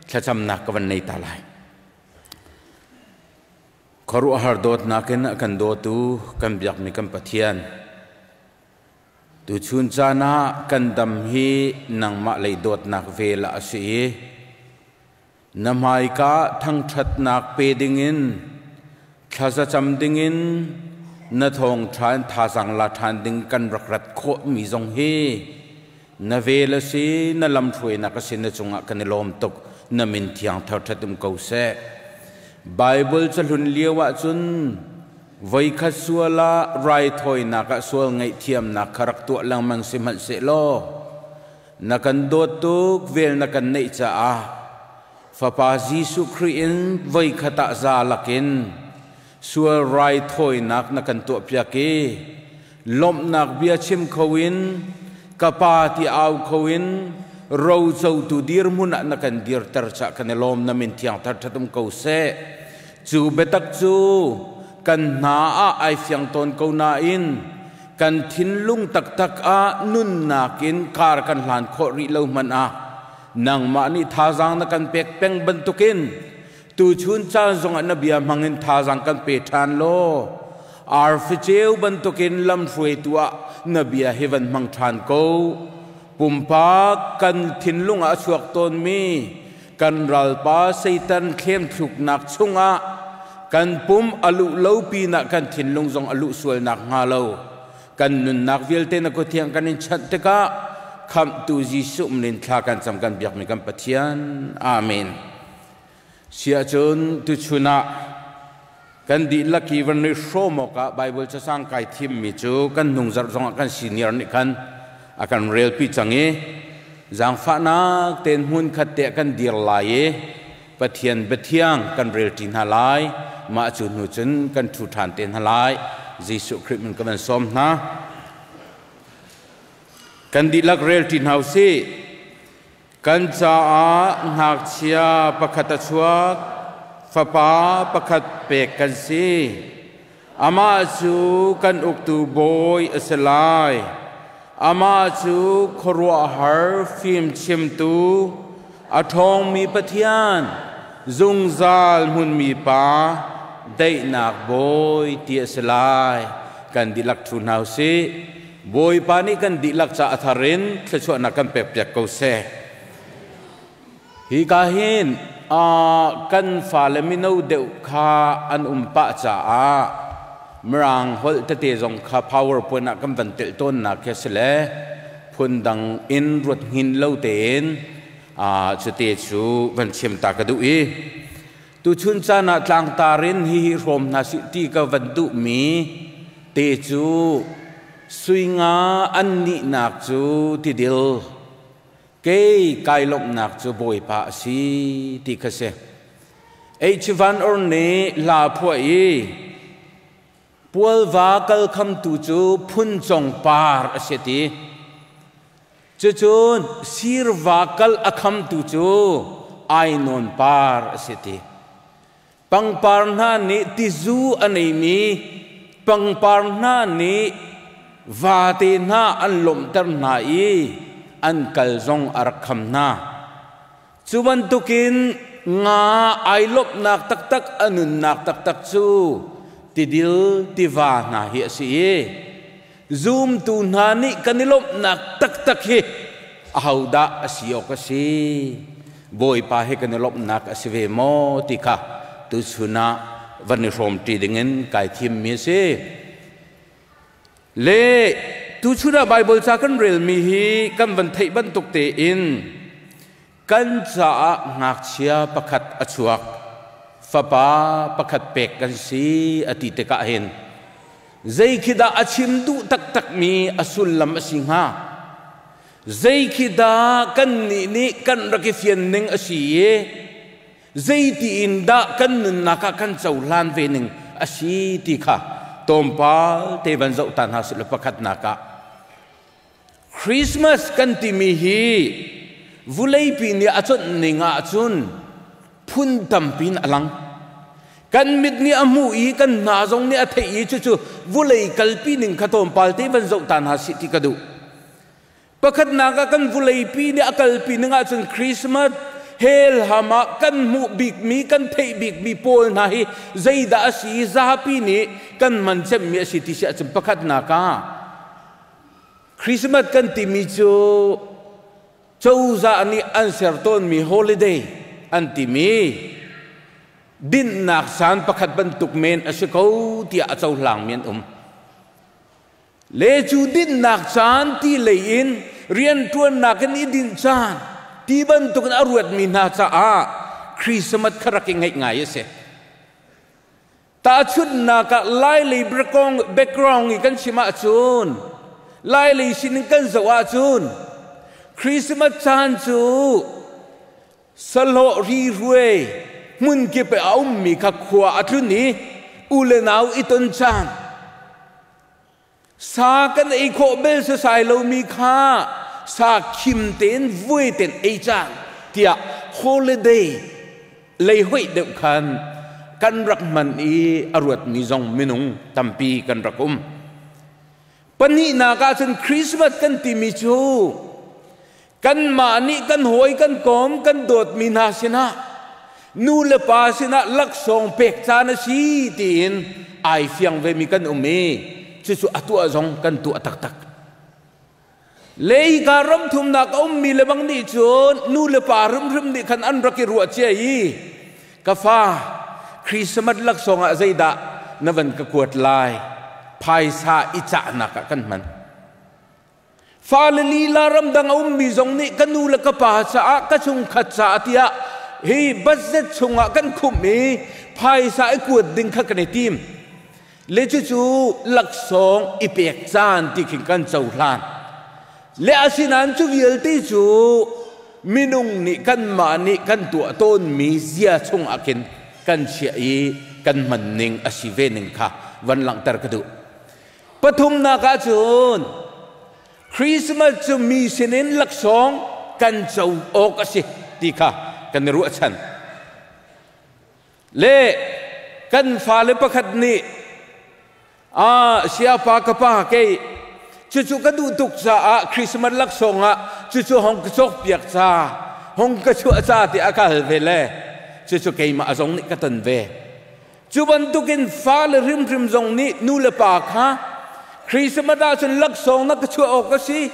Thlacamnak ka van nei ta lai. Khuaruahhar dawtnak in a kan dawtu kan biakmi kan Pathian, tuchun caan ah kan dam hi nangmah lei dawtnak vel ah a si i na hmaika thangṭhatnak pe dingin thlazacam dingin na thawngṭha in thazaang la ṭhan ding kan rak rat khawhmi zong hi na vel a si, na lamhruainak a si, na cungah kan i lawm tuk. Na min thiang thangṭhat um ko seh. Bible cahlun lio ahcun voikhat sual ah raithawinak ah sual ngaihthiamnak kha rak tuah lengmang si hmanhsehlaw na kan dawt tuk, vel na kan neih caah Fapa Jesuh Khrih in voikhat ah za lakin sual raithawinak na kan tuahpiak i lawmhnak bia chim kho in ka pa ti au kho in rocotu dirhmun ah na kan dirter cah kan i lawm. Na min thiang thar ṭhat um ko seh. Cu biatak cu kan hna ah ai fiang tawn ko nain kan thinlung taktak ah nunnak in kar kan hlan khawh rih lo hmanh ah nangmah nih thazaang na kan pek peng bantukin tuchun caan zongah na bia hmangin thazaang kan pe ṭhan law arfi ceu bantukin lamhruaitu ah na bia hi van hmang ṭhan ko. Pumpak kan thinlung ah a chuak tawnmi kan ralpa Satan thlemthluknak chungah kan pum a luh lo pinah kan thinlung zong a luh sualnak hnga lo kan nunnak vialte na kuthiang kan in chanh tikah khamhtu Jesuh min thla kan cam kan biakmi kan Pathian. Amen. Siahcun tuchun ah kan dihlak i van i hrawm awkah Baibal cacang kai thimmi cu kan hnungzarh zongah kan senior nih khan a kan relpi cang i zaangfahnak tein hmun khat te kan dir lai i Pathian biathiang kan relṭi hna lai. Mah cu hnu cun kan ṭhu ṭhan te hna lai. Jesuh Khrih min ka van sawm hna. Kan dihlak relṭi hna usih. Kan caah ngakchia pakhat a chuak, fapa pakhat pek kan si. Amah cu kan uktu bawi a si lai. Amah cu khuaruahhar fimchimtu, a ṭhawngmi Pathian, zungzal hmunmi Pa, daihnak bawi ti a si lai. Kan dihlak ṭhu hna u sih. Bawipa nih kan dihlak ca a thar in thluachuahnak kan pekpiak ko seh. Hi ka hin kan fale mino deuh kha an um pah caah Mirang holh tete zong kha PowerPoint ah kan van telh tawnnak khi a si le phundang in ruat hngin lo tein cute cu van chim ta ka duh i tuchun caan ah tlangtar in hihi hrawm hna sih ti ka van duhmi te cu sui nga an nihnak cu tidil kei kai lawmhnak cu Bawipa a si ti kha si. H. Van Or nih hla phuah i pualva kal khamtu cu phuncong par a si ti. Cucun sirva kal a khamtu cu ainawn par a si ti. Pangpar hna nih tizu a neimi pangpar hna nih vate hna an lawmhter hna i an kal zong a rak kham hna. Cu bantukin nga ai lawmhnak taktak a nunnak taktak cu tidil tiva hna hi a si i zumtu hna nih kan i lawmhnak taktak hi ahodah a si awk a si? Bawipa hi kan i lawmhnak a si ve maw ti kha tuchun ah van i hrawmṭi dingin kai thimmi a si. Le tuchun ah Baibal ca kan relmi hi kan van theih bantuk tein kan caah ngakchia pakhat a chuak, fapa pakhat pek kan si a ti tikah hin zei khi dah a chim duh taktakmi a sullam a si hnga? Zei khi dah kannih nih kan rak i fian ning a si i zeiti in dah kan nunnak ah kan cohlan ve ning a si ti kha tlawmpal te van zoh ta hna sih law pakhatnak ah Christmas kan timi hi vuleipi nih a conh ning ahcun phun tampi in a lang. Kan mit nih a hmuh i kan hna zong nih a theih i cucu vulei kalpi ning kha tlawmpal te van zoh ta hna sih ti ka duh. Pakhatnak ah kan vuleipi nih a kalpi ning ahcun Christmas Hell ham ah kan hmuh bikmi, kan theih bikmi pawl hna hi zeidah a si, zapi nih kan hman cemmi a si ti si ahcun, pakhatnak ah Christmas kan timi cu cozah nih an ser tawnmi holiday an timi dinhnak caan pakhat bantuk men a si ko tiah a cohlangmi an um. Le cu dinhnak caan ti lei in rianṭuannak in i dinh caan ti bantukin a ruatmi hna caah Christmas kha rak i ngaih ngai a si. Tahchunhnak ah, Lailei background i kan chim ahcun, Lailei sining kan zoh ahcun, Christmas caan cu sahlawh riruai hmun kip i a ummi kha khua a tlun i u le nau i ton caan, sa kan ei khawh bel sasai lomi kha sa khim tein vuai tein ei caan tiah holiday lei hoih deuh khan kan rak hman i a ruatmi zong minung tampi kan rak um. Pahnihnak ah cun, Christmas kan timi cu kanmah nih kan hawi kan kom kan dawtmi hna sinah, nu le pa sinah laksawng pek caan a si tiin ai fiang vemi kan um i cucu a tuah zong kan tuah taktak. Leika ram thumnak a ummi le bang nih cun nu le pa hrimhrim nih khan an rak i ruah cia i, "Ka fa, Christmas laksawng ah zeidah na van ka kuat lai?" Phaisa i cahnak ah kan hman. Fale lila ramdang a ummi zong nih ka nu le ka pa caah, ka chungkhat caah tiah hi budget chungah kan khumh i phaisa i kuat ding kha kan i tim. Le cucu laksawng i pek caan ti khin kan cohlan. Le asinain cu vialte cu minung nih kanmah nih kan tuah tawnmi zia chungah khin kan chiah i kan hman ning a si ve ning kha van langhter ka duh. Pathumnak ah cun, Christmas cu mi sinin laksawng kan co awk a si ti kha kan i ruahchan. Le kan fale pakhat nih, "A siapa, ka pa, kei cucu ka duh tuk caah Christmas laksawng ah cucu hong ka cawk piak ca, hong ka chuah ca," ti a ka hal ve le cucu keimah zong nih ka ton ve. Cu bantukin fale hrimhrim zong nih nu le pa kha, "Christmas ahcun laksawng na ka chuah awk a si,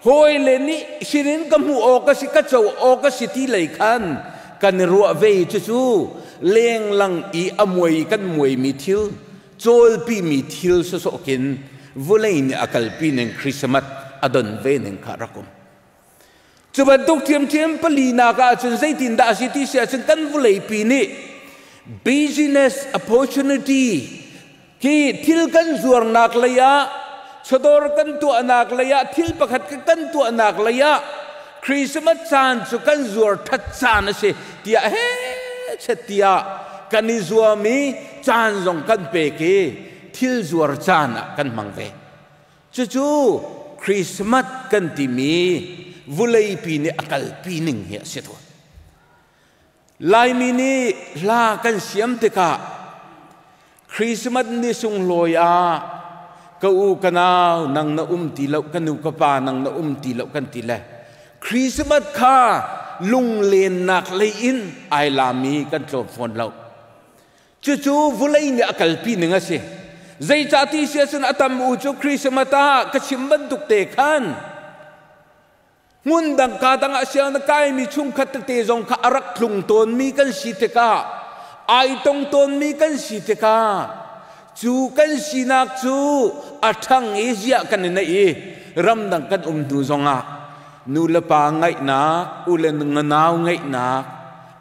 hawile nih sinin ka hmuh awk a si, ka co awk a si," ti lei khan kan i ruah ve. Cucu lenglang i a muai kan muaimi thil, cawlpimi thil sawsawh khin vulei nih a kalpi ning, Christmas a don ve ning kha rak um. Cu bantuk ṭhiamṭhiam palinak ahcun zeitindah a si ti si ahcun, kan vawleipi nih business opportunity khi thil kan zuarnak lei ah, chawdawr kan tuahnak lei ah, thil pakhat kan tuahnak lei ah Christmas caan cu kan zuar ṭhat caan a si tiah he chet tiah kan i zuam i caan zong kan pek i thil zuar caan ah kan hmang ve. Cucu Christmas kan timi vuleipi nih a kalpi ning hi a si tawn. Laimi nih hla kan siam tikah Christmas ni sunglawi ah ka u ka nau nang na um ti lo, ka nu ka pa nang na um ti lo kan ti le Christmas kha lunglennak lei in ai lami kan tlawm fawn lo. Cucu vulei nih a kalpi ning a si. Zeicah ti si ahcun, a tam u cu Christmas ah ka chim bantuk te khan hmun dang ka dang ah siang na kaimi chungkhat tete zong kha a rak tlung tawnmi kan si tikah, ai tong tawnmi kan si tikah, cu kan sinak cu a ṭhang i ziah kan i neih i ramdang kan um hnu zongah nu le pa ngaihnak, u le nau ngaihnak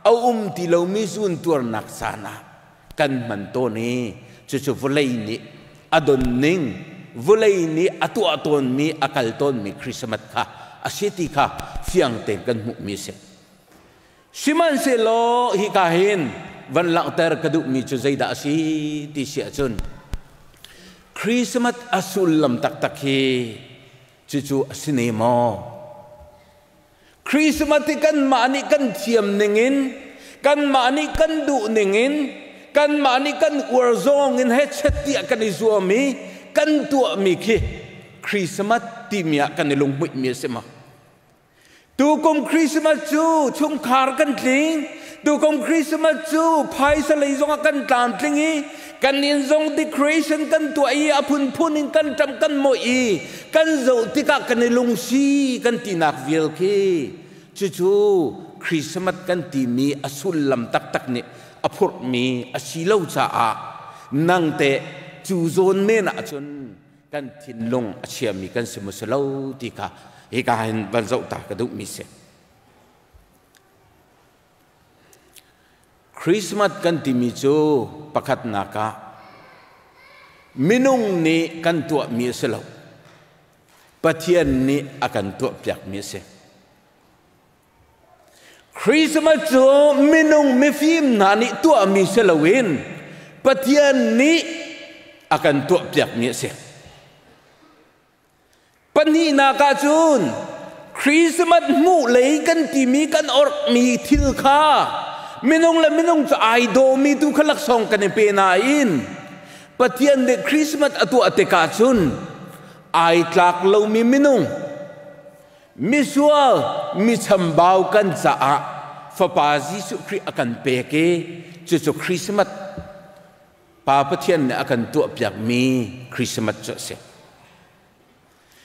a um ti lomi zuuntuarnak caan ah kan hman tawn i cucu vawlei nih a don ning, vawlei nih a tuah tawnmi, a kal tawnmi Christmas kha a si ti kha fiang tein kan hmuhmi a si. Sihmanhsehlaw hika hin van langhter ka duhmi cu zeidah a si ti si ahcun, Christmas a sullam taktak hi cucu a si ne maw? Christmas hi kanmah nih kan thiam ningin, kanmah nih kan duh ningin, kanmah nih kan uar zawng in he chet tiah kan i zuam i kan tuahmi khi Christmas timi ah kan i lunghmuihmi a si maw? Tukum Christmas cu chungkhar kan tling. Tukum Christmas cu phaisa lei zongah kan tlamtling i kan inn zong decoration kan tuah i a phunphun in kan ṭamh kan mawih i kan zoh tikah kan i lungsi kan tinak vial khi cucu Christmas kan timi a sullam taktak nih a phurhmi a si lo caah nang teh cu zawn men ahcun kan thinlung a chiami kan si maw si lo ti kha hika hin van zoh ta ka duhmi si. Christmas kan timi cu pakhatnak ah minung nih kan tuahmi a si lo. Pathian nih a kan tuahpiakmi a si. Christmas cu minung mifim hna nih tuahmi si loin Pathian nih a kan tuahpiakmi a si. Pahnihnak ah cun Christmas hmuh lei kan timi kan orhmi thil kha minung le minung cu ai dawmi tu kha laksawng kan i pe nain Pathian nih Christmas a tuah tikah cun ai tlak lomi minung Misual, mi chambau kan caah Fapa Jesuh Khrih a kan pek i cucu Christmas Pa Pathian nih a kan tuahpiakmi Christmas cu a si.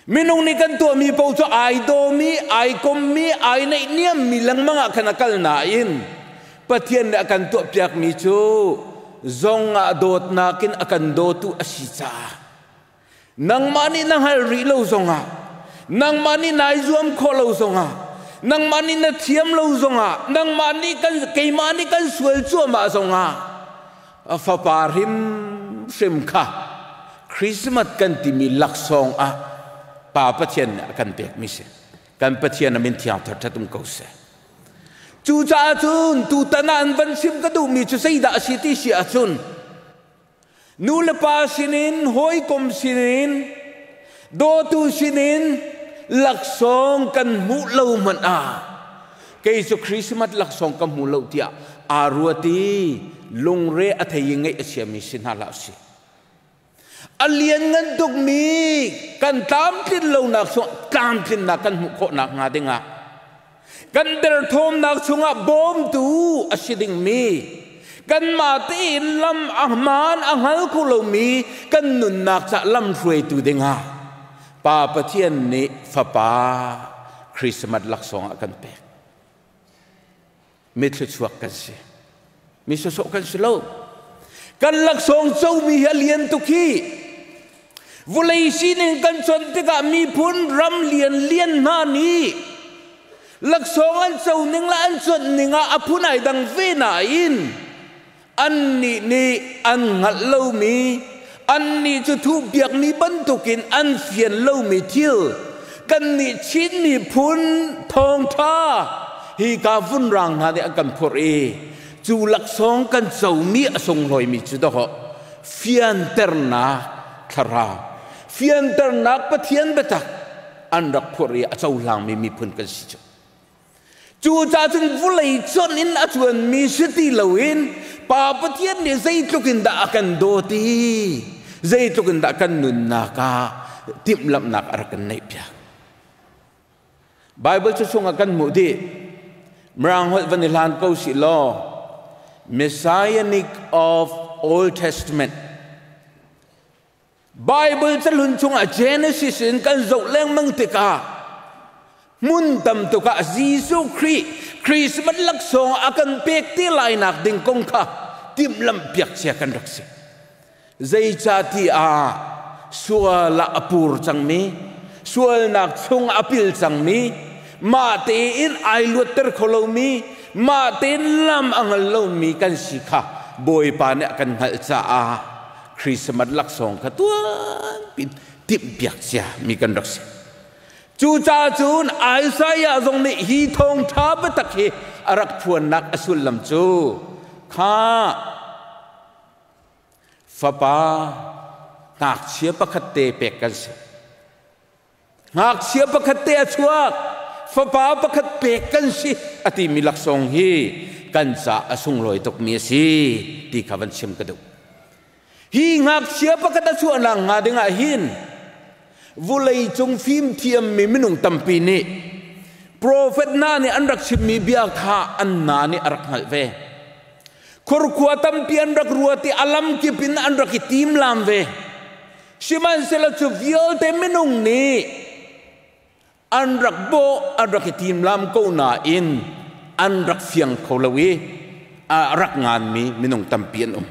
Minung nih kan tuahmi paoh cu ai dawmi, ai kommi, ai naihniammi lengmang ah khan a kal nain Pathian nih a kan tuahpiakmi cu zong ah dawtnak in a kan dawtu a si caah Nangmah nih na hngalh rih lo zongah, nangmah nih nai zuam khawh lo zongah, nangmah nih na thiam lo zongah, nangmah nih kan keimah nih kan sual cuahmah zongah, fapa hrimhrim kha Christmas kan timi laksawng ah Pa Pathian nih a kan pekmi si. Kan Pathian a min thiang thar ṭhat um ko seh. Cucaah cun tutan ah an van chim ka duhmi cu zeidah a si ti si ahcun Nu le pa sinin, hawikom sinin, dawtu sinin laksawng kan hmuh lo hmanh ah kei cu Christmas laksawng ka hmu lo tiah aa ruat i lungre a thei i ngaih a chiami si hna hlah usih. A lianngan tukmi kan tlamtlin lonak chung tlamtlinnak kan hmuh khawhnak hnga dingah kan derthawmnak chungah bawmtu a si dingmi kanmah tein lam a hmaan a hngal kho lomi kan nunnak ca lam hruaitu dingah Pa Pathian nih Fapa Christmas laksawng ah kan pek. Mi thluachuak kan si. Mi sawsawh kan si lo. Kan laksawng comi hi a lian tuk hi. Vawlei sining kan chon tikah miphun ram lian lian hna nih laksawng an co ning le an cuanh ning ah a phun ai dang ve nain annih nih an hngalh lomi annih cu thuh biakmi bantukin an fian lomi thil kannih Chin miphun thawngṭha hi ka vunrang hna nih an kan phurh i cu laksawng kan comi a sunglawimi cu dawh fianternak thlarau fianternak Pathian biatak an rak phurh i a cohlangmi miphun kan si cu. Cucaah cun vawlei cuanh in a cuanmi si ti loin Pa Pathian nih zeitluk in dah a kan dawt i zeitluk in dah kan nunnak ah timhlamhnak a rak kan neihpiak. Bible cu chungah kan hmuh dih. Mirang holh van i hlan ko sih law Messianic of Old Testament Bible cahlun chungah Genesis in kan zoh lengmang tikah hmun tam tuk ah Jesuh Khrih Christmas laksawng a kan pek te lai nak ding kong kha timhlamh piak cia kan rak si. Zeicahti ah sual ah a pur cangmi, sualnak chung a pil cangmi, mah tein ai luatter kho lomi, mah tein lam a hngal lomi kan si kha Bawipa nih a kan hngalh caah Christmas laksawng kha tuanpi timhpiak cia mi kan rak si. Cucaah cun Isaiah zong nih hi thawngṭha biatak hi a rak phuannak a sullam cu kha Fapa ngakchia pakhat te pek kan si. Ngakchia pakhat te a chuak, fapa pakhat pek kan si a timi laksawng hi kan ca a sunglawi tukmi a si ti kha van chim ka duh. Hi ngakchia pakhat a chuahnak hnga dingah hin vulei cung fimthiammi minung tampi nih Profet hna nih an rak chimmi bia kha an hna nih a rak hngalh ve. Khurkhua tampi an rak ruat i a lamkip in an rak i timlam ve. Sihmanhsehlaw cu vialte minung nih an rak bawh, an rak i timlam ko nain an rak fiang kho lo i a rak nganmi minung tampi an um.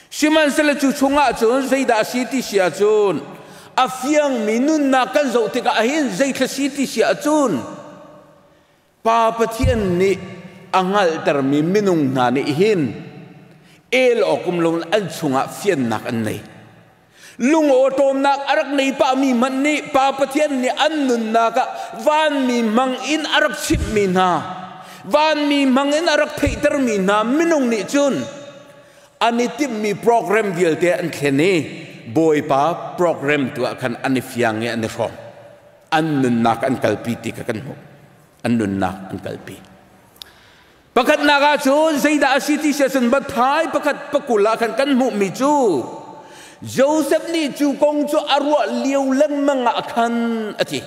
Sihmanhsehlaw cu chungah cun zeidah a si ti si ahcun a fiangmi nunnak kan zoh tikah ahhin zeithla si ti si ahcun Pa Pathian nih a hngalhtermi minung hna nih hin el awk um loin an chungah fiannak an nei. Lungawṭawmnak a rak nei pahmi hmanh nih Pa Pathian nih an nunnak ah vanmi hmang in a rak chimhmi hna, vanmi hmang in a rak theihtermi hna minung nih cun an i timhmi program vialte an thlen i Bawipa program tu ah khan an i fiang i an i hrawm. An nunnak an kalpi ti kha kan hmuh. An nunnak an kalpi. Pakhatnak ah cun zeidah a si ti si ahcun Matthai pakhat pakul ah khan kan hmuhmi cu Joseph nih cu kong cu a ruah lio lengmang ah khan a ti.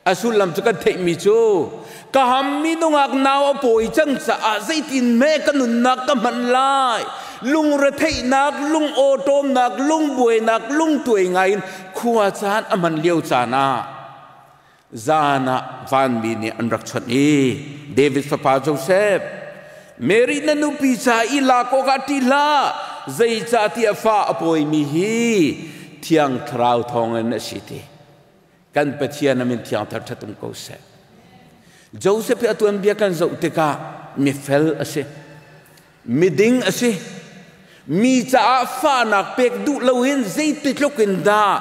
A sullam cu kan theihmi cu ka hammi nungak nau a pawi cang caah zeitin hme ka nunnak ka hman lai, lungretheihnak, lungawṭawmnak, lungbuainak, lungtuai ngaiin khua caan a hman lio caan ah zan ah vanmi nih an rak chawnh i David fapa Joseph, Mary na nupi ca i lak awkah ṭih hlah, zeicahtiah fa a pawimi hi Thiang Thlarau thawngin a si ti. Kan Pathian a min thiang thar ṭhat um ko seh. Joseph hi a tuanbia kan zoh tikah mifel a si, miding a si, mi caah fahnak pek duh loin zeiti tluk in dah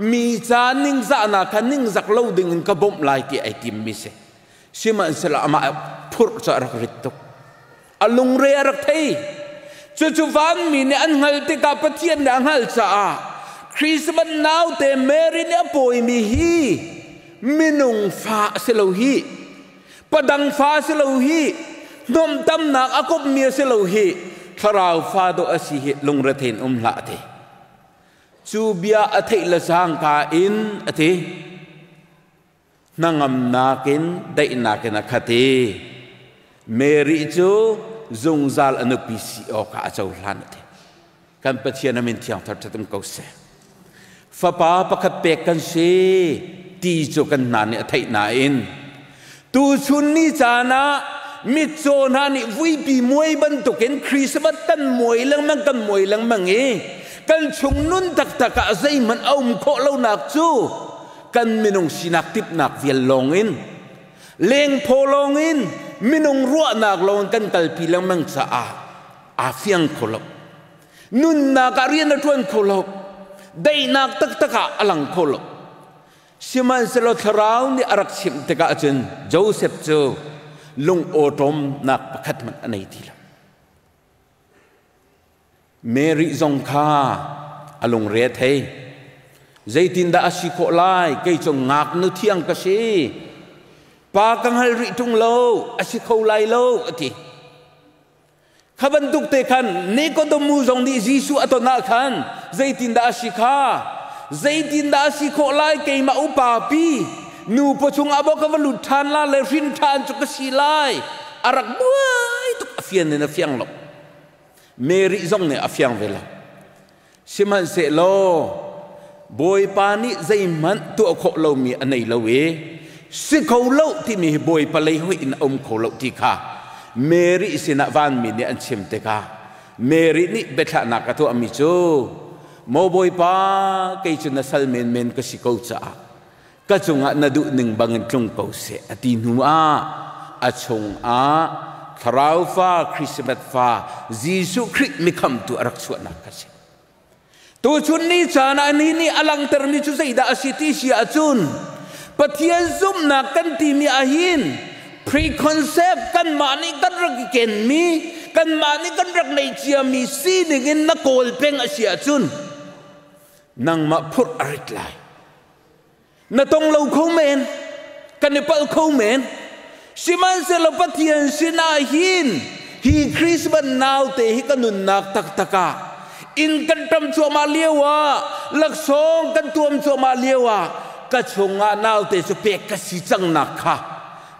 mi ca ningzahnak kha ningzak lo ding in ka bawmh lai ti ai timmi si. Sihmanhsehlaw amah phurh cu a rak rit tuk. A lungre a rak thei. Cucu vanmi nih an hngalh tikah Pathian nih a hngalh caah Christmas naute Mary nih a pawimi hi minung fa a si lo hi, padang fa a si lo hi, hnawmtamnak a kopmi a si lo hi, thlarau fa dawh a si hi lungre in um hlah a ti. Cu bia a theih le cangka in a ti. Hnangamnak in daihnak in a khat i Mary cu zungzal a nupi si awkah a cohlan a ti. Kan Pathian a min thiang thar ṭhat um ko seh. Fapa pakhat pek kan si ti cu kan hna nih a theih nain tuchun ni caan ah mitcaw hna nih vuipi muai bantukin Christmas kan muai lengmang kan muai lengmang i kan chung nun taktak ah zeihmanh a um khawh lonak cu kan minung sinak tipnak vial lawngin lengphaw lawngin minung ruahnak lawngin kan kalpi lengmang caah aa fiang kho lo, nunnak ah rian a ṭuan kho lo, daihnak taktak ah a lang kho lo. Sihmanhsehlaw thlarau nih a rak chimh tikah cun Joseph cu lung awṭawmnak pakhat hmanh a nei ti lo. Mary zong kha a lungre a thei. Zeitindah a si khawh lai? Kei cu ngaknu thiang ka si. Pa ka hngal rih ṭung lo, a si kho lai lo, a ti. Kha bantuk te khan Nikodemu zong nih Jesuh a ton ah khan zeitindah a si kha? Zeitindah a si khawh lai? Keimah upa pi nu pawchung ah maw ka va lut ṭhan la le hrin ṭhan cu ka si lai. A rak buai tuk, a fian in a fiang lo. Mary zong nih a fiang ve lo. Sihmanhsehlaw Bawipa nih zeihmanh tuah khawh lomi a nei lo i si kho lo timi hi Bawipa lei hoih in a um kho lo ti kha Mary sinah vanmi nih an chim tikah Mary nih biathlahnak a tuahmi cu, Maw Bawipa, kei cu na sal menmen ka si ko caah ka cungah na duh ning bangin tlung ko seh a ti hnu ah a chungah thlarau fa Christmas fa Jesuh Khrih mikhamtu a rak chuahnak kha si. Tuchun ni caan ah ni nih a langhtermi cu zeidah a si ti si ahcun Pathian zumhnak kan timi ahhin preconcept kanmah nih kan rak i kenmi, kanmah nih kan rak neih ciami sining in na kawl peng a si ahcun nangmah phurh a rit lai. Na tong lo kho men, kan i palh kho men. Sihmanhsehlaw Pathian sinah hin hi Christmas naute hi ka nunnak taktak ah inn kan ṭam cuahmah lio ah, laksawng kan tuam cuahmah lio ah ka chungah naute cu pek ka si cangnak kha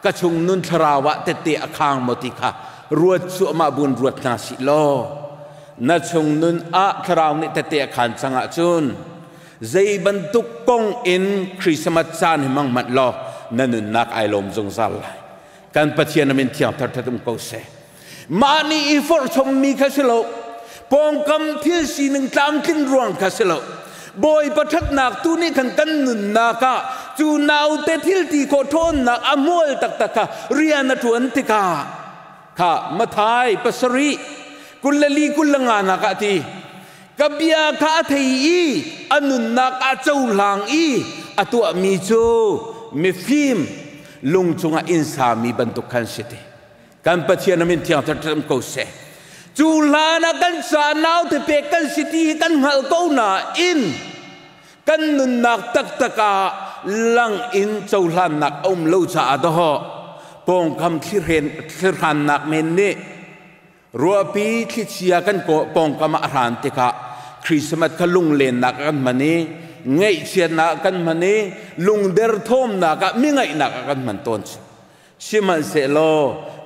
Ka chung nun thlarau ah tette a khang maw ti kha ruat cuahmah buin ruat hna sih law, na chung nun ah thlarau nih tette a khan cang ahcun zei bantuk kong in Christmas caan hi hmang hmanh law na nunnak ai lawm zungzal lai. Kan Pathian a min thiang thar um ko seh. Mah nih i forhchommi kha si lo, pawngkam thil sining tlamtlin ruang kha si lo, Bawipa ṭhatnak tu nih khan kan nunnak ah cu naute thil ti khawh ṭhawnnak a hmual taktak kha rian a ṭuan tikah kha Mathai 7 24 25 nak ah ti ka bia kha a thei i a nunnak a cohlang i a tuahmi cu mifim lung cungah inn sami bantuk khan si ti. Kan Pathian a min thiang thar ko seh. Cu hlan ah kan ca naute pek kan si ti hi kan hngalh ko nain kan nunnak taktak ah lang in cohlannak a um lo caah dawh pawngkam thlihrannak men nih ruahpi thlichia kan pawngkam ah a hran tikah Christmas kha lunglennak kan hman i ngaihchiatnak kan hman i lungder thawmnak ah mi ngaihnak ah kan hman tawn. Sihmanhsehlaw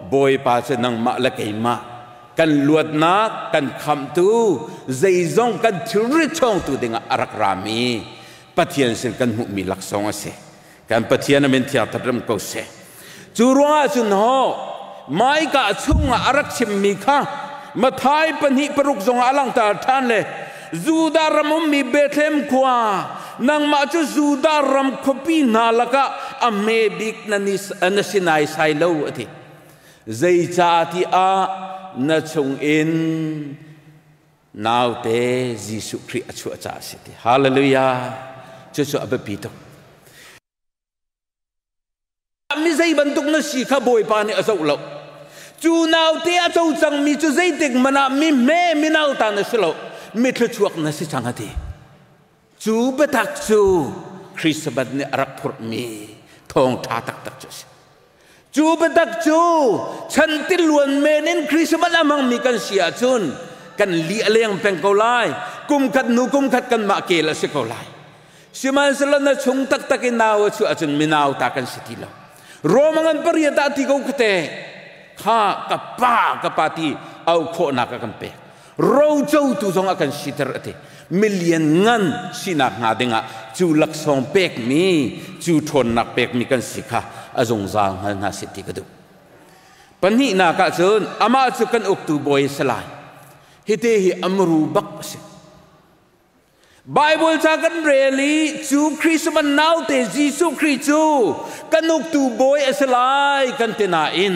Bawipa cu nangmah le keimah kan luatnak, kan khamhtu, zeizong kan thilri chawngtu dingah a rak rami Pathian sin kan hmuhmi laksawng a si. Kan Pathian a min thiang thatram ko seh. Cu ruangah cun ho Maika chungah a rak chimmi kha Mathai 2:6 zongah a langhter ṭhan le Judah ram ummi Bethlehem khua, nangmah cu Judah ram khuapi hna lakah a hme bik na si naisai lo, a ti. Zeicahtiah na chungin naute Jesuh Khrih a chuah caah a si ti. Hallelujah! Cucu a biapi tuk. Mi zei bantuk na si kha Bawipa nih a zoh lo. Cu naute a co cangmi cu zeitik hmanh ah mi hme mi nauta na si lo, mi thluachuak na si cang, a ti. Cu biatak cu Christmas nih a rak phurhmi thawngṭha taktak cu a si. Cu biatak cu chan tiluan men in Christmas a hmangmi kan si ahcun kan li a leng peng ko lai. Kum khat hnu kum khat kanmah kel a si ko lai. Sihmanhsehlaw na chung taktak i nau a chuah ahcun minau ta kan si ti lo. Rome ngan pariat ah ti ko kate kha ka pa ka pa ti au khawhnak a kan pek. Rocotu zong a kan siter a ti. Milian ngan sinak hnga dingah cu laksawng pekmi, cu ṭhawnnak pekmi kan si kha a zungzal hngal hna seh ti ka duh. Pahnihnak ah cun amah cu kan uktu bawi a si lai. Hite hi amru bak a si. Bible ca kan rel i cu Christmas naute Jesuh Khrih cu kan uktu bawi a si lai kan ti nain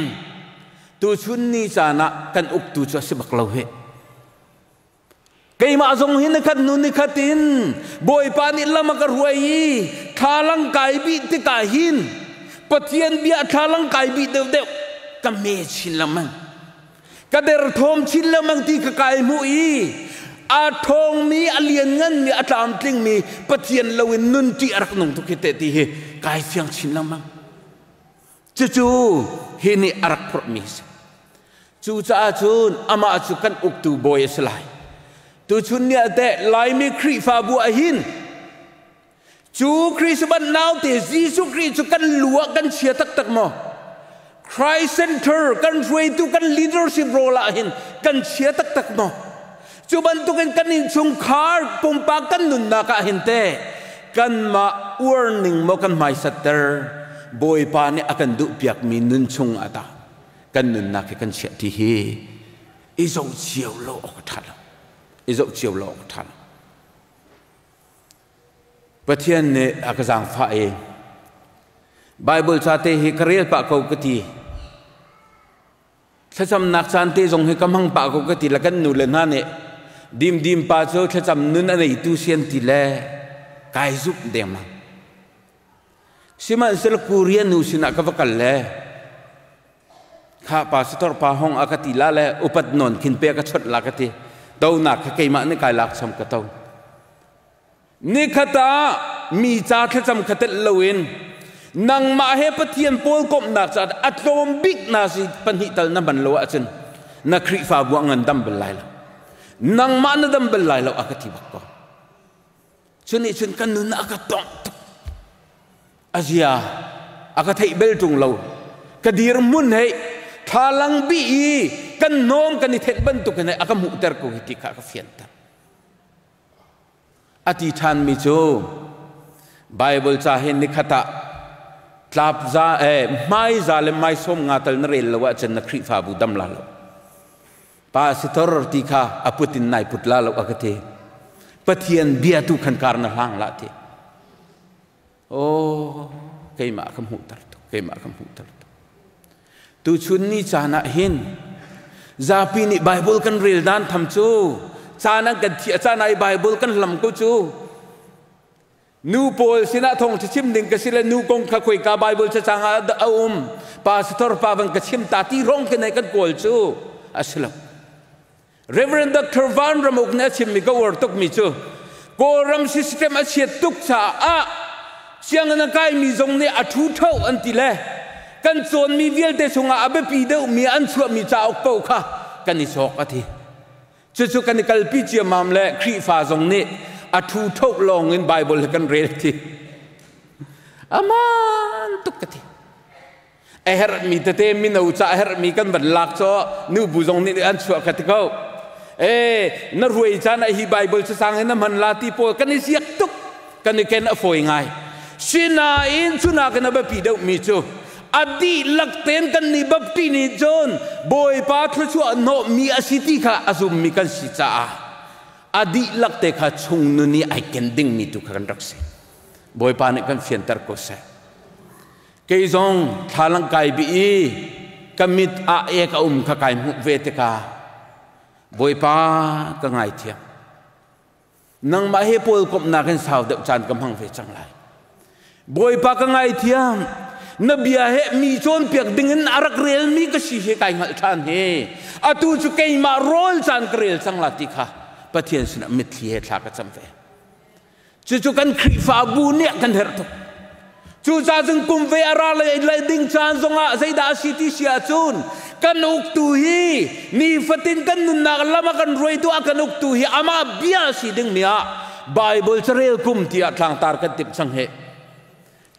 tuchun ni caan ah kan uktu cu a si bak lo hih. Keimah zong hi nikhat hnu nikhat in Bawipa nih lam a ka hruai i thlalang kai bih tikah hin Pathian bia thlalang kai bih deuhdeuh ka me chin lengmang. Ka derthawm chin lengmang ti ka kai hmuh i a ṭhawngmi, a liannganmi, a tlamtlingmi Pathian loin nun ṭih a rak nung tuk hi teh ti hi kai fiang chin lengmang. Cucu hi nih a rak phurhmi a si. Cucaah cun amah cu kan uktu bawi a si lai. Tuchun ni ah teh Laimi Khrihfabu ah hin cu Christmas naute Jesuh Khrih cu kan lu ah kan chia taktak maw? Christ Center kan hruaitu kan leadership role ah hin kan chia taktak maw? Cu bantukin kan innchungkhar pumpak kan nunnak ah hin teh kanmah uarning maw kan hmaisatter? Bawipa nih a kan duhpiakmi nun chung ah tah kan nunnak hi kan chiah ti hi i zoh cio lo awk a ṭha lo. I zoh cio lo awk a ṭha lo. Pathian nih a ka zaangfah i Baibal ca te hi ka rel pah ko ka ti. Thlacamnak caan te zong hi ka hmang pah ko ka ti le kan nu le hna nih dimdim pa cu thlacam nun a neitu sian ti le kai zumh dengmang. Sihmanhsehlaw Korea nu sinah ka va kal le kha pastor pa hong a ka ti la le upat nawn khin pe ka chawnh la ka ti. Tonak kha keimah nih kai lak chom ka to. Nikhat ah mi ca thlacam kha telh loin nangmah he Pathian pawl komhnak caah a tlawm bik na si pahnih tal na hman lo ahcun na Khrihfabu a ngan dam bal lai lo. Nangmah na dam bal lai lo a ka ti bak ko. Cunih cun kan nun a ka tongh tuk. A zia a ka theih bel ṭung lo. Ka dirhmun hei thlalang bi i kan hnawm kan i thenh bantuk in a ka hmuhter ko hi ti kha ka fianter. A ti ṭhanmi cu Bible ca hin nikhat ah tlap za hmai za le mai sawm nga tal na rel lo ahcun na Khrihfabu dam la lo. Pastor ti kha a put in nai put la lo a ka ti. Pathian bia tu khan kar na hlang la ti. Oh, keimah ka hmuhter tuk, keimah ka hmuhter tuk. Tuchun ni caan ah hin zapi nih Bible kan rel dan tham cu caan an kan thiah caan ai Bible kan hlam ko cu. Nu pawl sinah thawng chim ding ka si le nu kong kha khoika Bible cacang ah a um pastor pa van ka chim ta ti rong ke nei kan kawl cu a si lo. Reverend Dr. Van Ramuk nih a chimmi ka uar tukmi cu Kawlram system a chiat tuk caah sianginn a kaimi zong nih a ṭhu ṭho an ti le kan cawnmi vialte chungah a biapi deuhmi an chuahmi cauk paoh kha kan i cawk a ti. Cucu kan i kalpi ciammam le Khrihfa zong nih a ṭhu ṭho lawng in Bible hi kan rel ti. Aman tuk ka ti. A herhmi tete mino ca a herhmi kan van lak cu nubu zong nih an chuah kha ti ko. E na ruai caan ah hi Bible cacang hi na hman la ti pawl kan i ziak tuk kan i ken a fawi ngai. Sinain cunakin a biapi deuhmi cu a dihlak tein kan nih bapti nih cun Bawipa thluachuah hnawhmi a si ti kha a zummi kan si caah a dihlak te kha chung nun i ai ken dingmi tu kha kan rak si. Bawipa nih kan fianter ko seh. Kei zong thlalang kai bi i ka mit ah ek a um kha kai hmuh ve tikah Bawipa ka ngaithiam. Nangmah he pawl komhnak in sau deuh caan ka hmang ve cang lai. Bawipa ka ngaithiam. Na bia he mi cawnpiak ding in a rak relmi ka si hi kai hngalh ṭhan hi. Atu cu keimah rawl caan ka rel cang la ti kha Pathian sinah mitthli he thla ka cam ve. Cucu kan Khrihfabu nih kan herh tuk. Cucaah cun kum ve a ra lei ding caan zongah zeidah a si ti si ahcun kan uktu hi nifatin kan nunnak lam a kan ruaitu a kan uktu hi amah bia a si dingmi ah Bible carel kum tiah tlangtar kan timh cang he.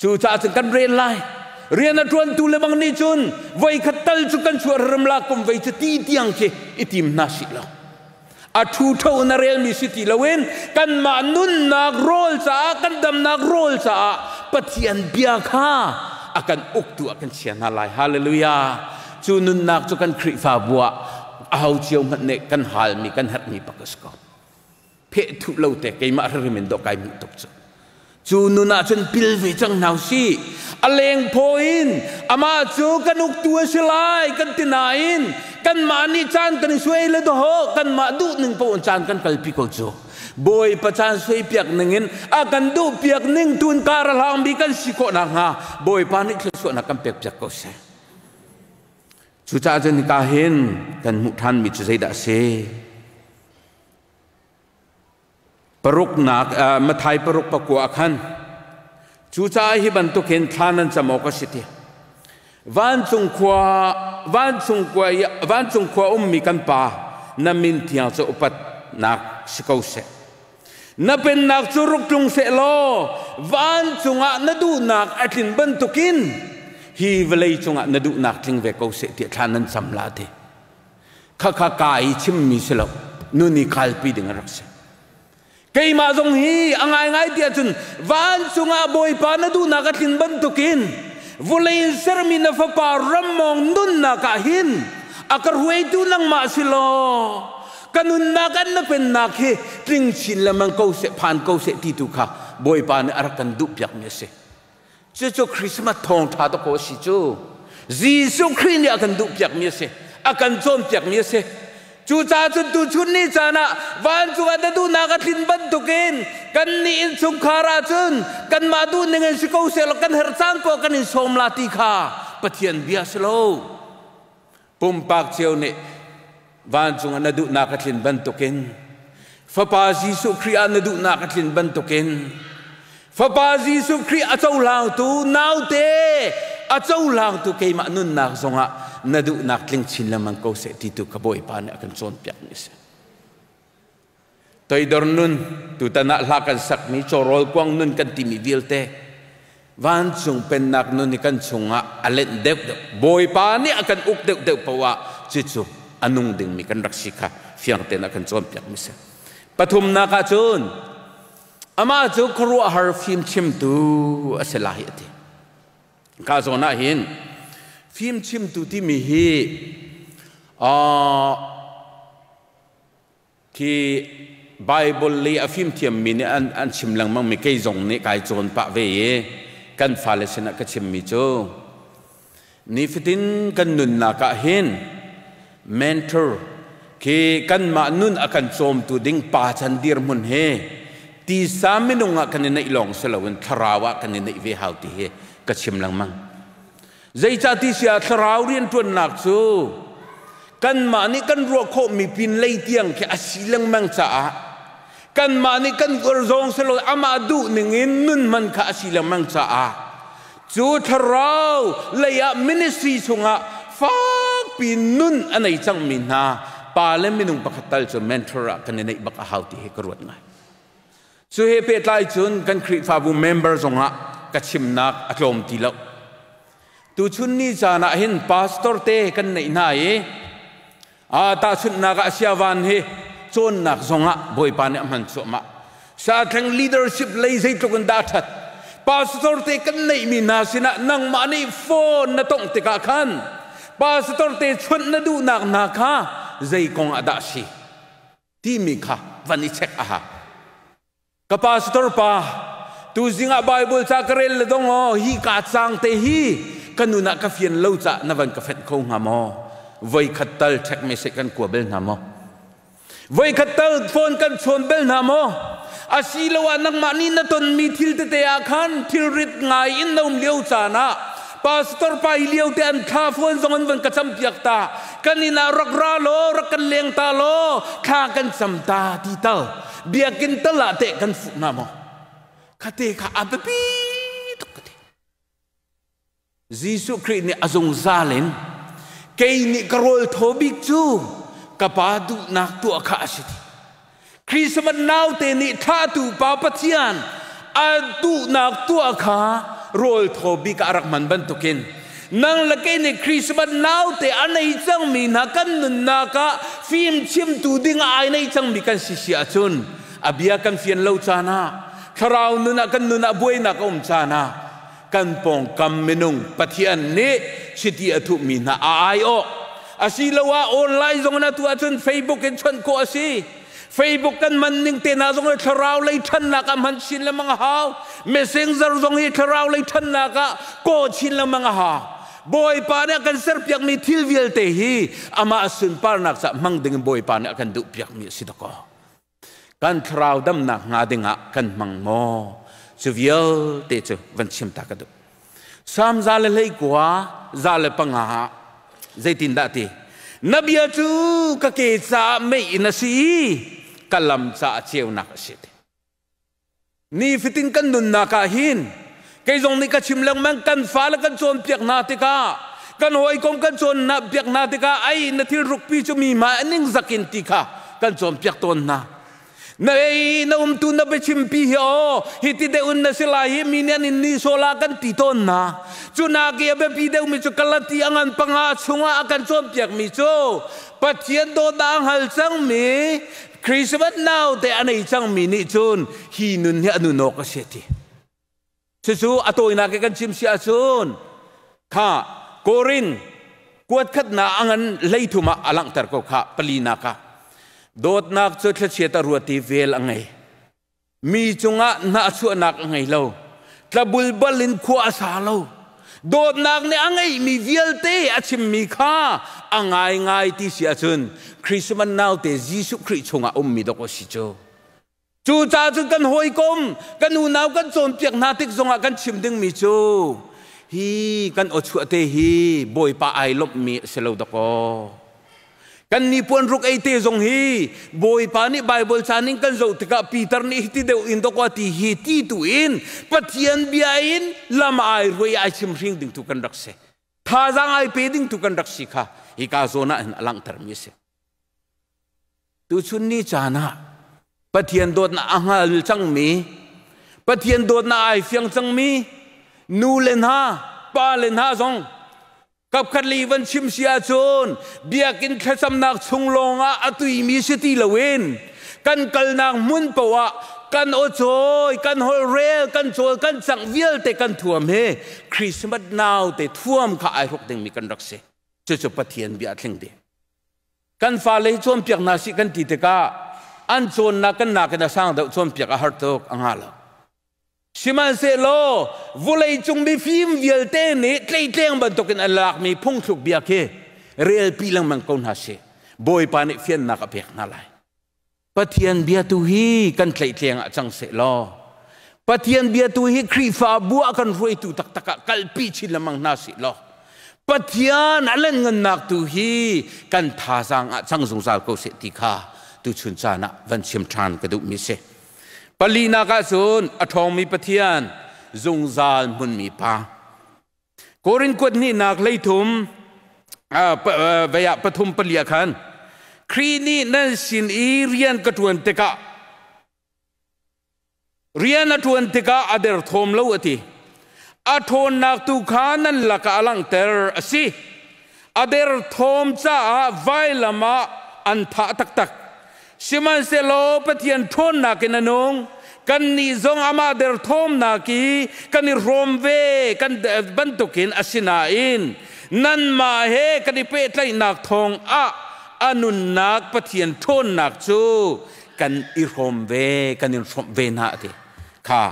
Cucaah cun kan rel lai. Rian a ṭuantu le bang nih cun voi khat tal cu kan chuah ram la kum vei cu ti tiang khi i tim hna sih lo. A ṭhu ṭho na relmi si ti loin kanmah nunnak rawl caah kan damnak rawl caah Pathian bia kha a kan uktu ah kan chia hna lai. Hallelujah. Cu nunnak cu kan Khrihfabu ah aho cio hmanh nih kan halmi kan herhmi bak a si ko. Pheh thuh lo te keimah hrim in dawh kai hmuh tuk cu. Cu nun ah cun pil ve cang hna usih. A lengphaw in amah cu kan uktu a si lai kan ti nain kanmah nih caan kan i suai le dawh kanmah duh ning paoh in caan kan kalpi ko cu. Bawipa caan suai piak ning in a kan duh piak ning tun kar a hlangmi kan si khawh nakhnga Bawipa nih thluachuahnak kan pek piak ko seh. Cucaah cun hika hin kan hmuh ṭhanmi cu zeidah a si? Paruknak Mathai paruk pakua ah khan cucaah hi bantukin thla nan cam awk a si ti. Vancung khua vancung khua vancung khua ummi kan Pa na min thiang cu upatnak si ko seh. Na pennak cu ruk tlung seh law vancung ah na duhnak a tlin bantukin hi vawlei cungah na duhnak tling ve ko seh tiah thla nan cam la ti. Khakha ka i chimmi si lo nun i kalpi ding a rak si. Keimah zong hi a ngaingai ti ahcun vancung ah Bawipa na duhnak a tlin bantukin vawlei in sermi na fapa rammawng nunnak ah hin a ka hruaitu nangmah si law ka nunnak an na pennak hi tling chin lengmang ko seh phan ko seh ti tu kha Bawipa nih a rak kan duhpiakmi a si. Cucu Christmas thawngṭha dawkaw a si cu. Jesuh Khrih nih a kan duhpiakmi a si. A kan cawnpiakmi a si. Cucaah cun tuchun ni caan ah vancung ah na duhnak a tlin bantukin kannih innchungkhar ahcun kanmah duhning in si ko sehlaw kan herh caan poah kan in sawm la ti kha Pathian bia si lo. Pumpak cio nih vancung ah na duhnak a tlin bantukin Fapa Jesuh Khrih ah na duhnak a tlin bantukin Fapa Jesuh Khrih a cohlangtu naute a cohlangtu keimah nunnak zongah na duhnak tling chin lengmang ko seh ti tu kha Bawipa nih a kan cawnpiakmi a si. Toidor nun tutan ah hla kan sakmi cawrawl kuang nun kan timi vialte. Vancung pennak nun hi kan chungah a lenh deuhdeuh. Bawipa nih a kan uk deuhdeuh paoh ah cucu a nung dingmi kan rak si kha fiang tein a kan cawnpiakmi si. Pathumnak ah cun amah cu khuaruahhar fimchimtu a si lai a ti. Ka zawn ah hin fimchimtu timi hi Khi Bible lei a fimthiammi nih an chim lengmangmi kei zong nih kai cawn pah ve i kan fale sinah ka chimmi cu nifatin kan nunnak ah hin mentor khi kanmah nun a kan cawmtu ding pa can dirhmun he tisa minung ah kan i neih lawng si loin thlarau ah kan i neih ve hau ti hi ka chim lengmang. Zeicahti siah thlarau rianṭuannak cu kanmah nih kan ruah khawhmi pin lei tiang khi a si lengmang caah kanmah nih kan uar zong si lo amah duh ning in nun hman kha a si lengmang caah cu thlarau lei ah ministry chungah fakpi nun a nei cangmi hna pa le minung pakhat tal cu mentor ah kan i neih bak a hau ti hi ka ruat ngai. Cu he pehtlai cun kan Khrihfabu member zongah ka chimnak a tlawm ti lo. Tuchun ni caan ah hin pastor te kan neih hna i a tahchunhnak ah siavan hi cawnnak zongah Bawipa nih a hman cuahmah. Sathleng leadership lei zeitluk in dah ṭhat. Pastor te kan neihmi hna sinah nangmah nih phone na tongh tikah khan pastor te chawnh na duhnak hna kha zei kong ah dah si? Timi kha van i check a hau. Ka pastor pa, tuzing ah Bible ca ka rel le dong aw, hi ka cang te hi ka nun ah ka fian lo ca na van ka fenh kho hnga maw? Voi khat tal check message kan kua bel hna maw? Voi khat tal phone kan chawn bel hna maw? Asiloah nangmah nih na tonmi thil tete ah khan thilrit ngai in na um lio caan ah pastor pa hi lio te an thla fuan zong an van ka cam piak ta kan inn ah rak ra law rak kan leng ta law thla kan cam ta ti tal biakinn tal ah teh kan fuh hna maw khate kha a biapi tuk ka ti Jesuh Khrih nih a zungzal in kei nih ka rawl thaw bik cu ka pa duhnak tuah kha a si ti Christmas naute nih thlahtu Pa Pathian a duhnak tuah kha rawl thaw bik ah a rak hman bantukin nang le kei nih Christmas naute a nei cangmi hna kan nunnak ah fimchimtu ding ah ai nei cangmi kan si si ahcun a bia kan fian lo caan ah thlarau nun ah kan nun ah buainak a um caan ah kan pawngkam minung Pathian nih chiti a thuhmi hna a aiawh asiloah online zong in atu ahcun Facebook in chawnh khawh a si. Facebook kan man ning te na zong hi thlarau lei ṭhannak ah hman chin lengmang a hau. Messenger zong hi thlarau lei ṭhannak ah kaw chin lengmang a hau. Bawipa nih a kan serpiakmi thil vialte hi amah sunparnak caah hmang ding in Bawipa nih a kan duhpiakmi a si dakaw. Kan thlarau damnak hnga dingah kan hmang maw? Cu vialte cu van chim ta ka duh. Salm 129 105 ah zeitindah ti? Na bia cu ka ke caah mei in a si i ka lam caah ceunak a si ti. Nifatin kan nunnak ah hin kei zong nih ka chim lengmang kan fale kan cawnpiak hna tikah kan hawikom kan cawnpiak hna tikah ai na thil rukpi cu mi hmai a ningzak in ti kha kan cawnpiak tawn hna. Na ei na umtu na biachimpi hi aw hi ti deuh in na si lai hi mi nih an in ni sawla kan ti tawn na. Cu nak i a biapi deuhmi cu Galati a ngan panga chungah a kan cawnpiakmi cu Pathian dawtnak a hngal cangmi Christmas naute a nei cangmi nih cun hi nun hi a nun awk a si ti. Cucu a tawinak i kan chim si ahcun kha Korin kuat khatnak a ngan 13 ah a langhter ko kha palinak ah dawtnak cu thlachiat a ruat i vel a ngei. Mi cungah hnahchuahnak a ngei lo. Tlabulbal in khua a sa lo. Dawtnak nih a ngeihmi vialte a chimmi kha a ngaingai ti si ahcun Christmas naute Jesuh Khrih chungah ummi dawk a si cu. Cucaah cun kan hawikom, kan unau kan cawnpiak hna tik zongah kan chim dingmi cu hi kan aw te hi Bawipa ai lawmhmi a si lo dakaw. Kan nipuan ruk ei te zong hi Bawipa nih Bible ca ning kan zoh tikah Peter nih hiti deuh in dakaw ti hi ti tu in Pathian bia in lam ai ruai ai chim hring ding tu kan rak si. Thazaang ai pe ding tu kan rak si kha hika zawn ah hin a langhtermi a si. Tuchun ni caan ah Pathian dawtnak a hngal cangmi, Pathian dawtnak ai fiang cangmi, Nu le hna, pa le hna zong kapkhat li van chim si ahcun biakinn thlacamnak chung lawngah a tuimi si ti loin kan kalnak hmun poah kan aw-cawi, kan holhrel, kan cawl, kan cangh vialte kan thuam he Christmas naute thuam kha ai hruk dingmi kan rak si. Cucu Pathian bia a tling dih. Kan fale hi cawnpiak hna sih kan ti tikah an cawnnak kan nakin a sang deuh, cawnpiak a har tuk, a ngah lo. Sihmanhsehlaw vawleicung mifim vialte nih tleitleng bantukin an lakmi phungthluk bia khi relpi lengmang ko hna sih. Bawipa nih fiannak a pek hna lai. Pathian bia tu hi kan tleitleng ah cang seh law Pathian bia tu hi Khrihfabu ah kan hruaitu taktak ah kalpi chin lengmang hna sih law Pathian a lianngannak tu hi kan thazaang ah cang zungzal ko seh ti kha tuchun caan ah van chim ṭhan ka duhmi si. Palinak ah cun a ṭhawngmi Pathian, zungzal hmunmi Pa. Korin kuat hnihnak 13 vei ah 3 pali ah khan Khrih nih nan sin i rian ka ṭuan tikah rian a ṭuan tikah a derthawm lo a ti. A ṭhawnnak tu kha nan lakah a langhter a si. A derthawm caah vailam ah an thah taktak. Sihmanhsehlaw Pathian ṭhawnnak in a nung. Kannih zong amah derthawmnak i kan i hrawm ve kan bantukin a si nain nanmah he kan i pehtlaihnak thawng ah a nunnak Pathian ṭhawnnak cu kan i hrawm ve, kan in hrawmh ve hna a ti. Kha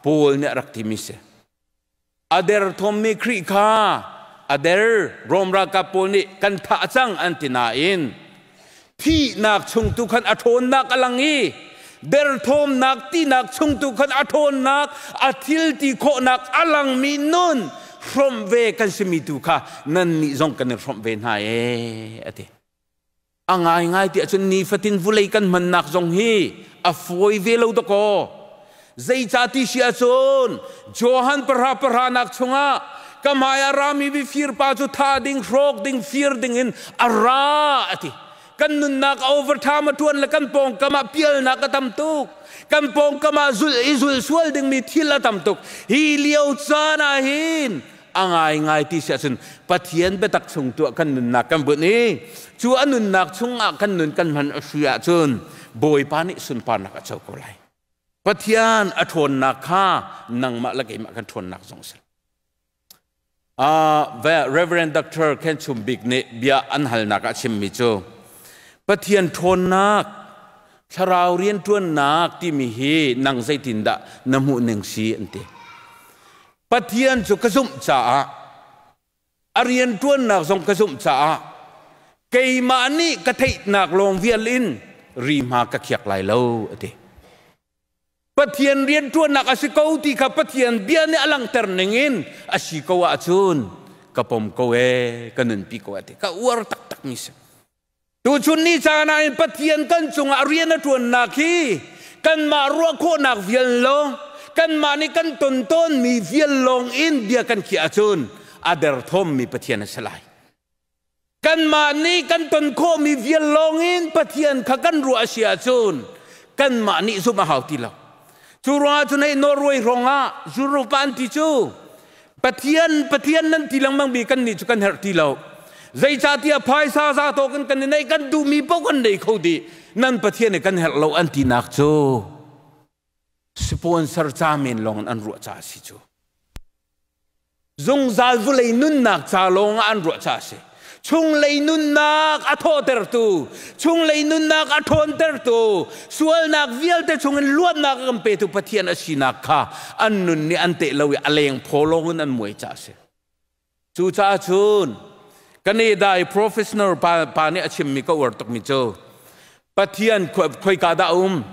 Paul nih a rak timi si. A derthawmmi Khrih kha a der Rom ralkap pawl nih kan thah cang an ti nain thihnak chung tu khan a ṭhawnnak a lang i derthawmnak tinak chung tu khan a ṭhawnnak a thil ti khawhnak a langmi nun hrawmh ve kan simi tu kha nannih zong kan in hrawmh ve hna ee a ti. A ngaingai ti ahcun nifatin vulei kan hmannak zong hi a fawi ve lo dakaw. Zeicah ti si ahcun Johan pahra pahranak chungah ka hmai ah rami mifir pa cu tha ding, hrawk ding, fir ding in a ra a ti. Kan nunnak a overtime a ṭuan le kan pawngkam ah pialnak a tam tuk. Kan pawngkam ah zul i zul sual dingmi thil a tam tuk. Hi lio caan ah hin a ngaingai ti si ahcun Pathian biatak chung tuah kan nunnak kan bunh i cu a nunnak chungah kan nun kan hman a si ahcun Bawipa nih sunparnak a co ko lai. Pathian a ṭhawnnak kha nangmah le keimah kan ṭhawnnak zong a si. Reverend Dr. Ken Chum Bik nih bia an halnak ah chimmi cu Pathian ṭhawnnak thlarau rianṭuannak timi hi nang zeitindah na hmuh ning si an ti. Pathian cu ka zumh caah a rianṭuannak zong ka zumh caah keimah nih ka theihnak lawng vial in rihma ka khiak lai lo a ti. Pathian rianṭuannak a si ko ti kha Pathian bia nih a langhter ning in a si ko ahcun ka pom ko ee, ka nunpi ko a ti. Ka uar taktak mi si. Tuchun ni caan ah hin Pathian kan cungah rian a ṭuannak hi kanmah ruah khawhnak vial lo, kanmah nih kan ton tawnmi vial lawng in bia kan khiah ahcun a derthawmmi Pathian a si lai. Kanmah nih kan ton khawhmi vial lawng in Pathian kha kan ruah a si ahcun kanmah nih zumh a hau ti lo. Cu ruangah cun hei Norway hrawngah Europe an ti cu Pathian Pathian nan ti lengmang mi kan nih cu kan herh ti lo. Zeicahtiah phaisa za tawk in kan i neih, kan duhmi paoh kan nei kho dih. Nan Pathian i kan herh lo an tinak cu sponsor ca men lawng in an ruah ca a si cu. Zungzal vulei nunnak ca lawng ah an ruah ca a si. Chunglei nunnak a thawhtertu, chunglei nunnak a ṭhawntertu, sualnak vialte chungin luatnak a kan petu Pathian a sinak kha an nun nih an teh lo i a leng phaw lawng in an muai ca a si. Cucaah cun Canada i professional pa, pa nih a chimmi ka uar tukmi cu Pathian khoika dah a um?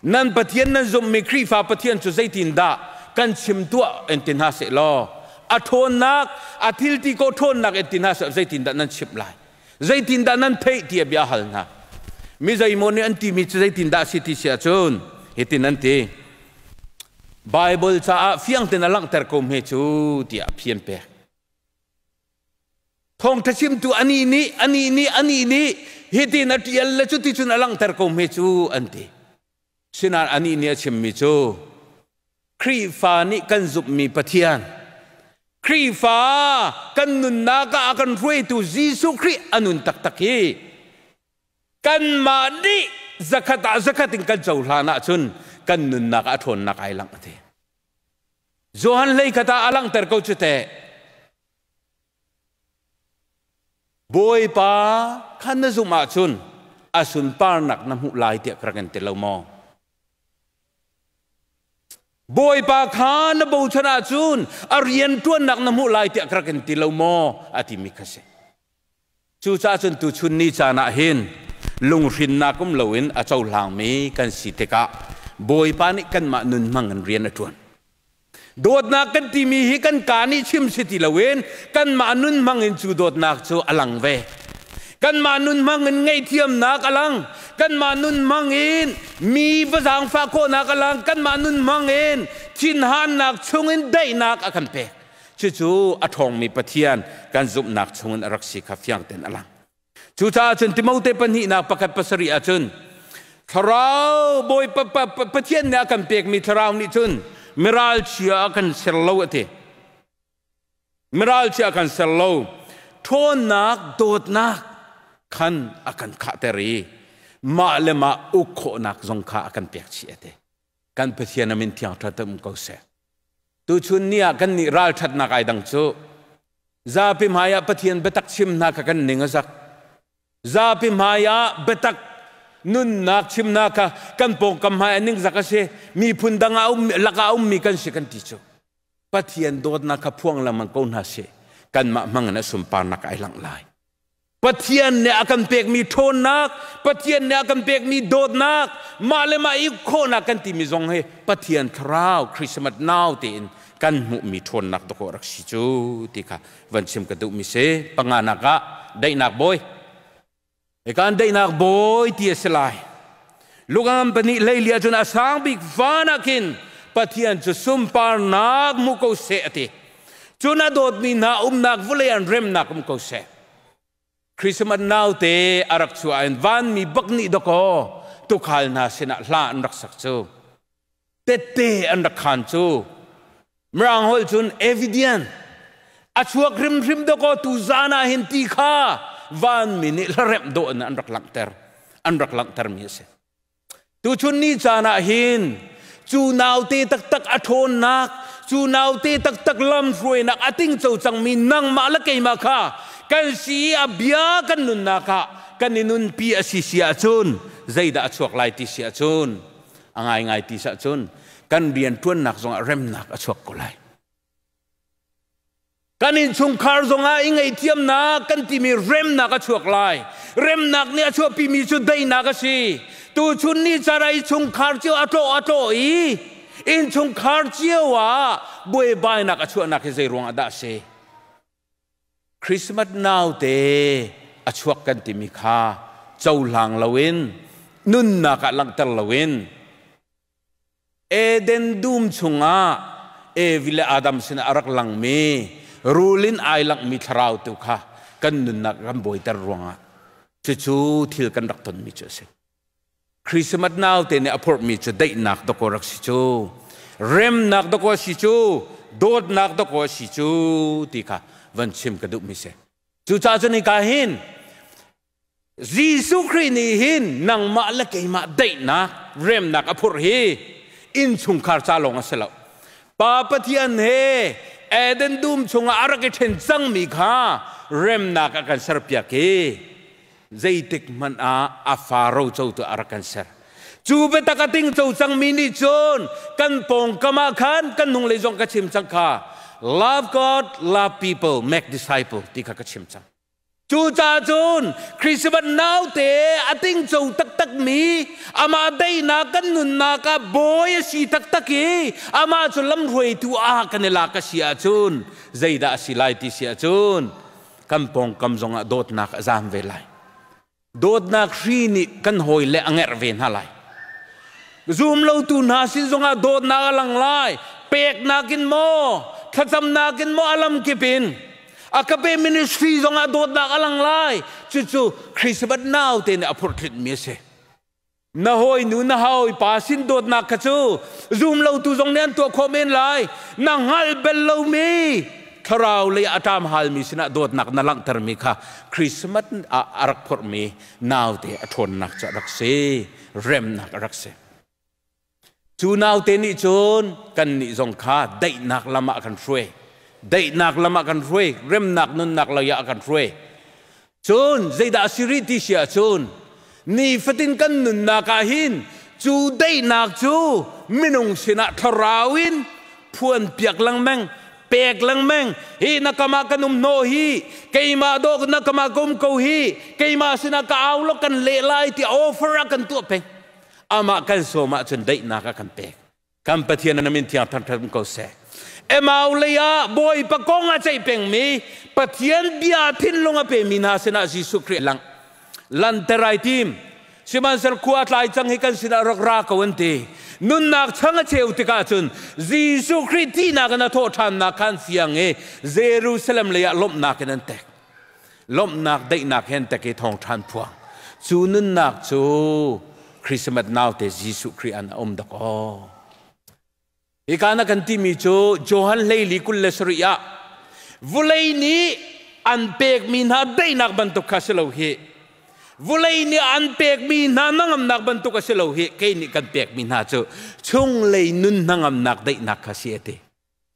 Nan Pathian nan zumhmi Khrihfa Pathian cu zeitindah kan chim tuah in ti hna seh law a ṭhawnnak a thilti ko ṭhawnnak in ti hna seh zeitindah nan chimh lai? Zeitindah nan theih tiah bia hal hna. Mi zeimaw nih an timi cu zeitindah a si ti si ahcun hitin an ti. Bible caah fiang tein a langhter ko hme cu tiah a phian pek. Thawngṭha chimtu anih nih anih nih anih nih hitin a ṭial le cuticun a langhter ko hme cu an ti. Sinain anih nih a chimmi cu Khrihfa nih kan zumhmi Pathian, Khrihfa kan nunnak ah a kan hruaitu Jesuh Khrih a nun taktak hi kanmah nih zakhat ah zakhat in kan cohlan ahcun kan nunnak ah a ṭhawnnak ai langh a ti. Johan hlei khat ah a langhter ko cu teh. Bawipa kha na zumh ahcun a sunparnak na hmuh lai tiah ka rak in ti lo maw? Bawipa kha na bochan ahcun a rian ṭuannak na hmuh lai tiah ka rak in ti lo maw? A timi kha si. Cucaah cun tuchun ni caan ah hin lunghrinnak um loin a cohlangmi kan si tikah Bawipa nih kanmah nun hmang in rian a ṭuan. Dawtnak kan timi hi kan kaa nih chim si ti loin kanmah nun hmang in cu dawtnak cu a lang ve. Kanmah nun hmang in ngaihthiamnak a lang. Kanmah nun hmang in mi va zaangfah khawhnak a lang. Kanmah nun hmang in thinhannak chungin daihnak a kan pek. Cucu a ṭhawngmi Pathian kan zumhnak chungin a rak si kha fiang tein a lang. Cucaah cun Timote pahnihnak pakhat pasarih ah cun Thlarau Bawipa Pathian nih a kan pekmi Thlarau nih cun miralchia a kan ser lo a ti. Miralchia a kan ser lo. Ṭhawnnak, dawtnak khan a kan khahter i mah le mah uk khawhnak zong kha a kan pek chih a ti. Kan Pathian a min thiang ṭha um ko seh. Tuchun ni ah kan nih ralṭhatnak ai dang cu Zapi hmaiah Pathian biatak chim hna kha kan ning a zak. Zapi hmaiah biatak nunnak chimnak kha kan pawngkam hmai ah ningzak a si. Miphun dang ah um, lakah a ummi kan si kan ti cu. Pathian dawtnak kha phuang lengmang ko hna sih. Kanmah hmang in a sunparnak ai langh lai. Pathian nih a kan pekmi ṭhawnnak, Pathian nih a kan pekmi dawtnak, mah le mah i khawhnak kan timi zong hi Pathian thlarau Christmas nau tein kan hmuhmi ṭhawnnak dawh rak si cu ti kha van chim ka duhmi si. Panganak ah daihnak bawi. Kan daihnak bawi ti a si lai. Lungam pahnih hleili ahcun a sang bik van ah khin Pathian cu sunparnak hmu ko seh a ti. Cun a dawtmi hna umnak vawlei an remnak um ko seh. Christmas naute a rak chuah in vanmi bak nih dakaw tukhal hna sinah hla an rak sak cu. Tette an rak khan cu. Mirang holh cun evidence a chuak hrimhrim dakaw tu zan ah hin ti kha vanmi nih hlaremh dawh in an rak langhter an rak langhtermi a si. Tuchun ni caan ah hin cu naute taktak a ṭhawnnak, cu naute taktak lamhruainak a tingco cangmi nangmah le keimah kha kan si i a bia kan nunnak ah kan i nunpi a si si ahcun zeidah a chuak lai ti si ahcun a ngaingai ti si ahcun kan rianṭuannak zongah remnak a chuak ko lai. Kan innchungkhar zongah i ngaihthiamnak kan timi remnak a chuak lai. Remnak nih a chuahpimi cu daihnak a si. Tuchun ni cara i chungkhar cio a tlawh a tlawh i innchungkhar cio ah buaibainak a chuahnak hi zei ruangah dah a si? Christmas naute a chuak kan timi kha cohlang loin nunnak ah langhter loin Eden dum chungah Evi le Adam sinah a rak langmi rul in ai langhmi thlarau tu kha kan nunnak kan bawiter ruangah cucu thil kan rak tonmi cu a si. Christmas naute nih a phorhmi cu daihnak dakaw rak si cu, remnak dakaw si cu, dawtnak dakaw si cu ti kha van chim ka duhmi si. Cucaah cun hika hin Jesuh Khrih nih hin nangmah le keimah daihnak, remnak a phurh hi innchungkhar ca lawng a si lo. Pa Pathian he Eden dum chungah a rak i ṭhen cangmi kha remnak a kan serpiak i zeitik hmanh ah a fa rocotu a rak kan ser. Cu biatak a tingco cangmi nih cun kan pawngkam ah khan kan hnunglei zong ka chim cang kha love God, love people, make disciple ti kha ka chim cang. Cucaah cun Christmas naute a tingco taktakmi amah daihnak kan nunnak ah bawi a si taktak i amah cu lamhruaitu ah kan i lak a si ahcun zeidah a si lai ti si ahcun kan pawngkam zongah dawtnak a zaam ve lai. Dawtnak hri nih kan hawile a ngerh ve hna lai. Zumlotu hna sin zongah dawtnak a lang lai. Peknak in maw, thlacamnak in maw a lamkip in Agape ministry zongah dawtnak a lang lai. Cucu Christmas naute nih a phurhtlinhmi a si. Na hawinu na hawipa sin dawtnak kha cu zum lotu zong nih an tuah khawh men lai. Na hngalh bel lomi thlarau lei a ṭam halmi sinah dawtnak na langhtermi kha Christmas ah a rak phorhmi naute a ṭhawnnak cu a rak si. Remnak a rak si. Cu naute nih cun kannih zong kha daihnak lam ah a kan hruai. Daihnak lam ah kan hruai, remnak nunnak lei ah a kan hruai. Cun zeidah a si rih ti si ahcun nifatin kan nunnak ah hin cu daihnak cu minung sinah thlarau in phuan piak lengmang, pek lengmang. Hi na kam ah kan um hnawh hi, keimah dawh na kam ah ka um ko hi, keimah sinah ka au law kan leh lai ti offer ah kan tuah peng. Amah kan sawm ahcun daihnak a kan pek. Kan Pathian na min thiang thangṭhat ko seh. Emau lei ah Bawipa kong a ceih pengmi Pathian bia thinlung a pemi hna sinah Jesuh Khrih lang lanter ai tim. Sihmanhsehlaw khua tlai cang hi kan sinah rak ra ko an ti. Nunnak chang a cheu tikah cun Jesuh Khrih thihnak in a thawh ṭhannak khan fiang i Jerusalem lei ah lawmhnak in an tek. Lawmhnak daihnak he an tek i thawngṭhan phuang. Cu nunnak cu Christmas naute Jesuh Khrih an a um dakaw. Hika na kan timi cu Johan hleili 27 ah vulei nih an pekmi hna daihnak bantuk kha si lo hi, vulei nih an pekmi hna hnangamnak bantuk a si lo hi, kei nih kan pekmi hna cu chunglei nun hnangamnak daihnak kha si a ti.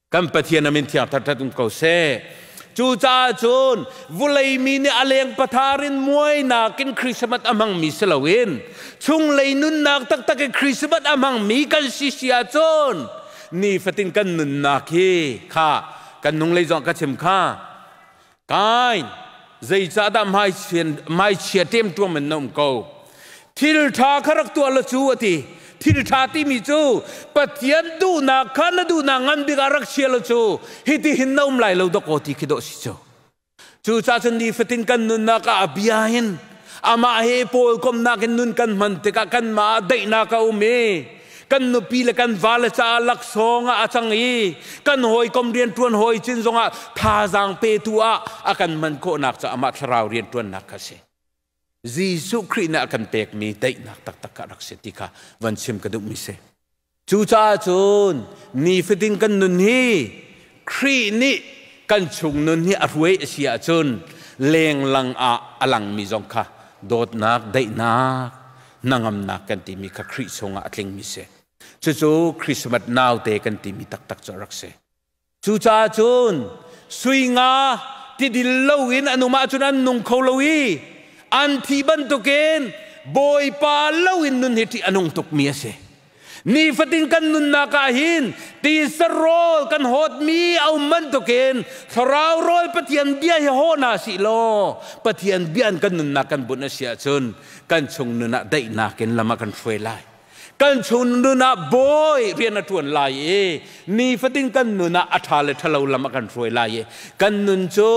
Kan Pathian a min thiang thathat um ko seh. Cucaah cun vulei mi nih a leng pathar in muainak in Christmas a hmangmi si loin chunglei nunnak taktak in Christmas a hmangmi kan si si ahcun nifatin kan nunnak hi kha kan nunglei zong ka chim kha Kain, zeicahdah hmaichia ṭemṭuam in na um ko? Thil ṭha kha rak tuah law cu a ti. Thil ṭha timi cu Pathian duhnak kha na duhnak ngan bik ah rak chia law cu hiti hin na um lai lo dawkaw ti khi dawh si cu. Cucaah cun nifatin kan nunnak ah a bia hin amah he pawlkomnak in nun kan hman tikah kanmah ah daihnak a um i kan nupi le kan vale caah laksawng ah a cang i kan hawikom rianṭuan hawi cin zongah thazaang petu ah a kan hman khawhnak ca amah thlarau rianṭuannak kha si. Jesuh Khrih nih a kan pekmi daihnak taktak kha rak si ti kha van chim ka duhmi si. Cucaah cun nifatin kan nun hi Khrih nih kan chung nun hi a hruai a si ahcun lenglang ah a langmi zong kha dawtnak, daihnak, hnangamnak kan timi kha Khrih chungah a tlingmi si. Cucu Christmas naute kan timi taktak cu a rak si. Cucaah cun sui nga tidil loin an um ahcun an nung kho lo i an thi bantukin Bawipa loin nun hi ṭih a nung tukmi a si. Nifatin kan nunnak ah hin tisa rawl kan hawtmi a um bantukin thlarau rawl Pathian bia hi haw hna sih law Pathian bia in kan nunnak kan bunh a si ahcun kan chung nun ah daihnak in lam a kan hruai lai. Kan chung nun ah bawi rian a ṭuan lai i nifatin kan nun ah a ṭha le ṭhalo lam a kan hruai lai i kan nun cu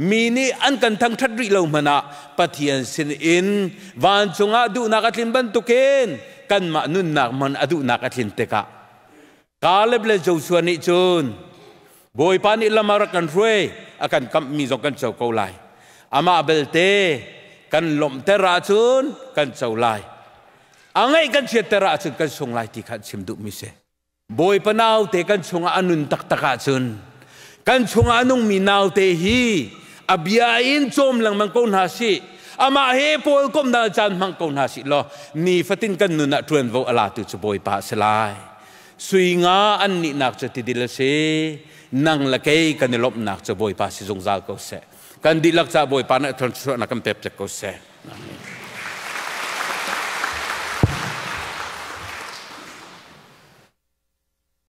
mi nih an kan thangṭhat rih lo hmanh ah Pathian sin in vancung ah duhnak a tlin bantukin kanmah nunnak man a duhnak a tlin tikah Kaleb le Joshua nih cun Bawipa nih lam a rak kan hruai, a kan kamhmi zong kan co ko lai. Amah belte kan lawmhter ahcun kan co lai. A ngaih kan chiatter ahcun kan sung lai ti kha an chim duhmi si. Bawipa naute kan chungah a nun taktak ahcun kan chungah a nungmi naute hi a bia in cawm lengmang ko hna sih. Amah he pawl komnak caan hmang ko hna sih law nifatin kan nun ah ṭuanvo a latu cu Bawipa a si lai. Sui nga an nihnak cu tidil a si. Nang le kei kan i lawmhnak cu Bawipa si zungzal ko seh. Kan dihlak caah Bawipa nih thluachuahnak kan pek ko seh. Amen.